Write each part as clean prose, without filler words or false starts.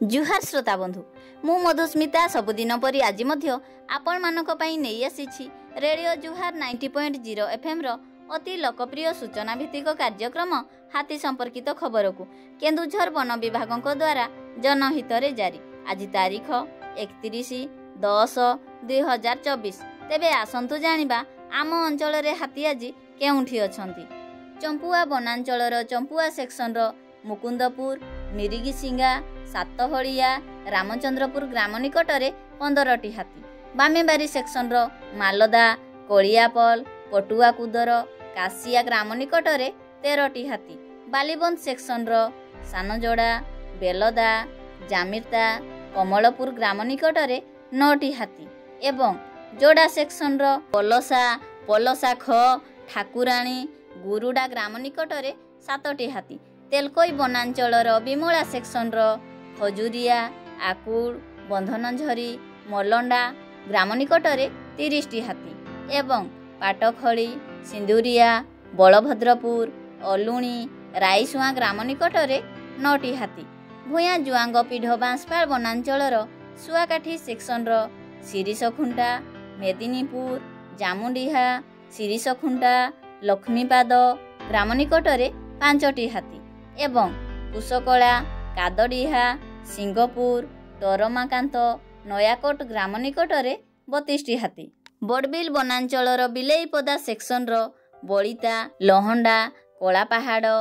ଜୁହାର ଶ୍ରୋତା ବନ୍ଧୁ, ମୁଁ ମଧୁସ୍ମିତା ସବୁଦିନ ପରି ଆଜି ମଧ୍ୟ ଆପଣମାନଙ୍କ ପାଇଁ ନେଇ ଆସିଛି ରେଡ଼ିଓ ଜୁହାର 90.0 ଏଫ୍ଏମ୍ର ଅତି ଲୋକପ୍ରିୟ ସୂଚନା ଭିତ୍ତିକ କାର୍ଯ୍ୟକ୍ରମ ହାତୀ ସମ୍ପର୍କିତ ଖବରକୁ, କେନ୍ଦୁଝର ବନ ବିଭାଗଙ୍କ ଦ୍ୱାରା ଜନହିତରେ ଜାରି। ଆଜି ତାରିଖ 31/10/2024। ତେବେ ଆସନ୍ତୁ ଜାଣିବା ଆମ ଅଞ୍ଚଳରେ ହାତୀ ଆଜି କେଉଁଠି ଅଛନ୍ତି। ଚମ୍ପୁଆ ବନାଞ୍ଚଳର ଚମ୍ପୁଆ ସେକ୍ସନର ମୁକୁନ୍ଦପୁର, ମିରିଗିସିଙ୍ଗା, ସାତହଳିଆ, ରାମଚନ୍ଦ୍ରପୁର ଗ୍ରାମ ନିକଟରେ 15ଟି ହାତୀ, ବାମେବାରୀ ସେକ୍ସନର ମାଲଦା, କଳିଆପଲ, ପଟୁଆକୁଦର, କାଶିଆ ଗ୍ରାମ ନିକଟରେ 13ଟି ହାତୀ, ବାଲିବନ୍ଦ ସେକ୍ସନର ସାନଯୋଡ଼ା, ବେଲଦା, ଜାମିର୍ତ୍ତା, କମଳପୁର ଗ୍ରାମ ନିକଟରେ 9ଟି ହାତୀ ଏବଂ ଯୋଡ଼ା ସେକ୍ସନର ପଲସା, ପଲସା ଖ, ଠାକୁରାଣୀ, ଗୁରୁଡା ଗ୍ରାମ ନିକଟରେ 7ଟି ହାତୀ, ତେଲକୋଇ ବନାଞ୍ଚଳର ବିମଳା ସେକ୍ସନର ଖଜୁରିଆ, ଆକୁଳ, ବନ୍ଧନଝରି, ମଲଣ୍ଡା ଗ୍ରାମ ନିକଟରେ 30ଟି ହାତୀ ଏବଂ ପାଟଖଳି, ସିନ୍ଦୁରିଆ, ବଳଭଦ୍ରପୁର, ଅଲୁଣି, ରାଇସୁଆଁ ଗ୍ରାମ ନିକଟରେ 9ଟି ହାତୀ, ଭୂୟାଁ ଜୁଆଙ୍ଗ ପୀଢ଼ ବାଁଶପାଳ ବନାଞ୍ଚଳର ଶୁଆକାଠି ସେକ୍ସନର ଶିରିଷଖୁଣ୍ଟା, ମେଦିନୀପୁର, ଜାମୁଡିହା, ଶିରିଷଖୁଣ୍ଟା, ଲକ୍ଷ୍ମୀପାଦ ଗ୍ରାମ ନିକଟରେ 5ଟି ହାତୀ ଏବଂ କୁଶକଳା, କାଦଡିହା, ସିଙ୍ଗପୁର, ଟରମାକାନ୍ତ, ନୟାକୋଟ ଗ୍ରାମ ନିକଟରେ 32ଟି ହାତୀ, ବଡ଼ବିଲ ବନାଞ୍ଚଳର ବିଲେଇପଦା ସେକ୍ସନର ବଳିତା, ଲହଣ୍ଡା, କଳାପାହାଡ଼,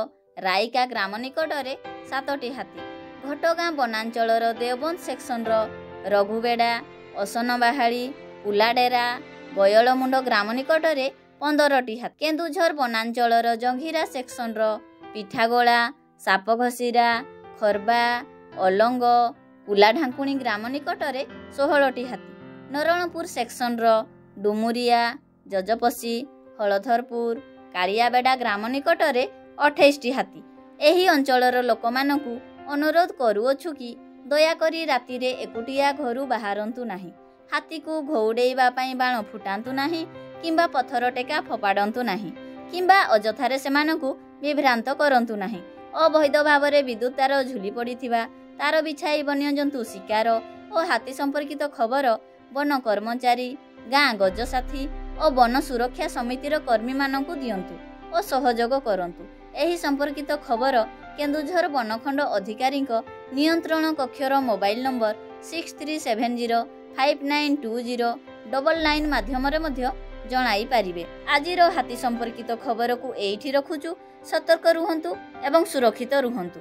ରାଇକା ଗ୍ରାମ ନିକଟରେ 7ଟି ହାତୀ, ଘଟଗାଁ ବନାଞ୍ଚଳର ଦେଓବନ୍ଦ ସେକ୍ସନର ରଘୁବେଡ଼ା, ଅସନବାହାଳି, କୁଲାଡେରା, ଗୟଳମୁଣ୍ଡ ଗ୍ରାମ ନିକଟରେ 15ଟି ହାତୀ, କେନ୍ଦୁଝର ବନାଞ୍ଚଳର ଜଙ୍ଘିରା ସେକ୍ସନର ପିଠାଗୋଳା, ସାପଘସିରା, ଖର୍ବା, ଅଲଙ୍ଗ, କୁଲାଢାଙ୍କୁଣୀ ଗ୍ରାମ ନିକଟରେ 16ଟି ହାତୀ, ନରଣପୁର ସେକ୍ସନର ଡୁମୁରିଆ, ଯଜପଶି, ହଳଧରପୁର, କାଳିଆବେଡ଼ା ଗ୍ରାମ ନିକଟରେ 28ଟି ହାତୀ। ଏହି ଅଞ୍ଚଳର ଲୋକମାନଙ୍କୁ ଅନୁରୋଧ କରୁଅଛୁ କି ଦୟାକରି ରାତିରେ ଏକୁଟିଆ ଘରୁ ବାହାରନ୍ତୁ ନାହିଁ, ହାତୀକୁ ଘଉଡ଼େଇବା ପାଇଁ ବାଣ ଫୁଟାନ୍ତୁ ନାହିଁ କିମ୍ବା ପଥର ଟେକା ଫୋପାଡ଼ନ୍ତୁ ନାହିଁ କିମ୍ବା ଅଯଥାରେ ସେମାନଙ୍କୁ ବିଭ୍ରାନ୍ତ କରନ୍ତୁ ନାହିଁ। ଅବୈଧ ଭାବରେ ବିଦ୍ୟୁତ୍ ତାର ଝୁଲି ପଡ଼ିଥିବା, ତାର ବିଛାଇ ବନ୍ୟଜନ୍ତୁ ଶିକାର ଓ ହାତୀ ସମ୍ପର୍କିତ ଖବର ବନ କର୍ମଚାରୀ, ଗାଁ ଗଜସାଥୀ ଓ ବନ ସୁରକ୍ଷା ସମିତିର କର୍ମୀମାନଙ୍କୁ ଦିଅନ୍ତୁ ଓ ସହଯୋଗ କରନ୍ତୁ। ଏହି ସମ୍ପର୍କିତ ଖବର କେନ୍ଦୁଝର ବନଖଣ୍ଡ ଅଧିକାରୀଙ୍କ ନିୟନ୍ତ୍ରଣ କକ୍ଷର ମୋବାଇଲ ନମ୍ବର 6370592099 ମାଧ୍ୟମରେ ମଧ୍ୟ ଜଣାଇ ପାରିବେ। ଆଜିର ହାତୀ ସମ୍ପର୍କିତ ଖବରକୁ ଏଇଠି ରଖୁଛୁ। ସତର୍କ ରୁହନ୍ତୁ ଏବଂ ସୁରକ୍ଷିତ ରୁହନ୍ତୁ।